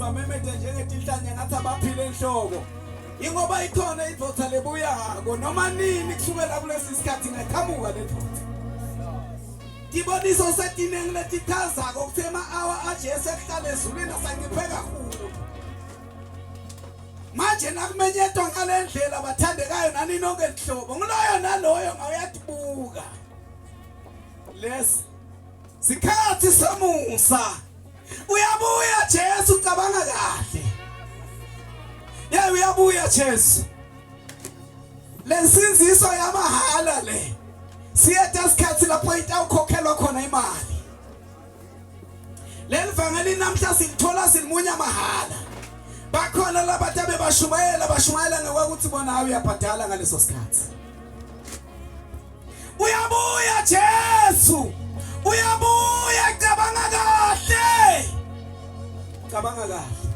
bamemete njengetinhlanya ngathi abaphile enhloko. Ingoba ikhona idvodza lebuyako noma nini kusukela kulesi sikhathi ingaqhamuka le dvodza. Tiboniso setiningi letichazako ukuthi ema-awa aJesu ekuhlala ezulwini asanciphe kakhulu. Manje nakumenyetwa ngale ndlela bathandekayo nani nonke nhlobo ngiloyo naloyo ngawuyatibuka. Lesi sikhathi somusa. Uyabuya Jesu cabanga kahle. Yey uyabuya Jesu. Lensindziso yamahala le. Siyeta isikhathi lapho itawukhokhelwa khona imali. Leli vangeli namhla silithola silimunya mahala. Bakhona labantu abebashumayela bashumayela ngekwakuthi bona uyabhadala ngaleso sikhathi. Uyabuya Jesu. Uyabuya cabanga kahle. Cabanga kahle.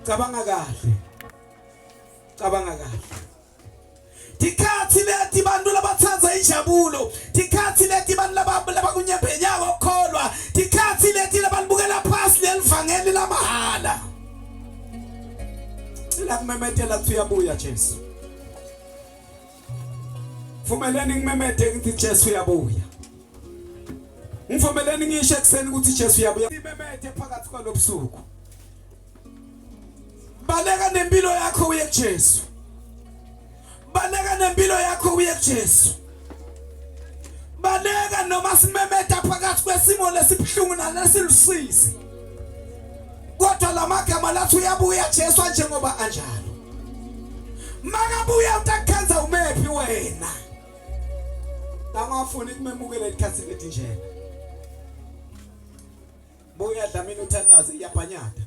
Cabanga kahle. Cabanga kahle. Tikhathi leti bantu labatsandza injabulo, tikhathi leti bantu labakunyembenyako ukukholwa, tikhathi leti labalibukela phasi lelivangeli lamahhala. Cela kumemetela kuthi uyabuya Jesu. Vumeleni ngimemede ngithi Jesu uyabuya. Ngivumeleni ngisho ekuseni ukuthi Jesu uyabuya. Simemede phakathi kwalobusuku. Baleka nempilo yakho uye kuJesu. Baleka nempilo yakho uye kuJesu. Baleka noma simemeda phakathi kwesimo lesibhlungu nalesilusizi. Kodwa lamagama lathi uyabuya Jesu njengoba anjalo. Makabuya utakukhanza umephi wena. Angafuni kumemukela ikhathi letinjena. Buya Dlamini uthandaze iyabhanyata.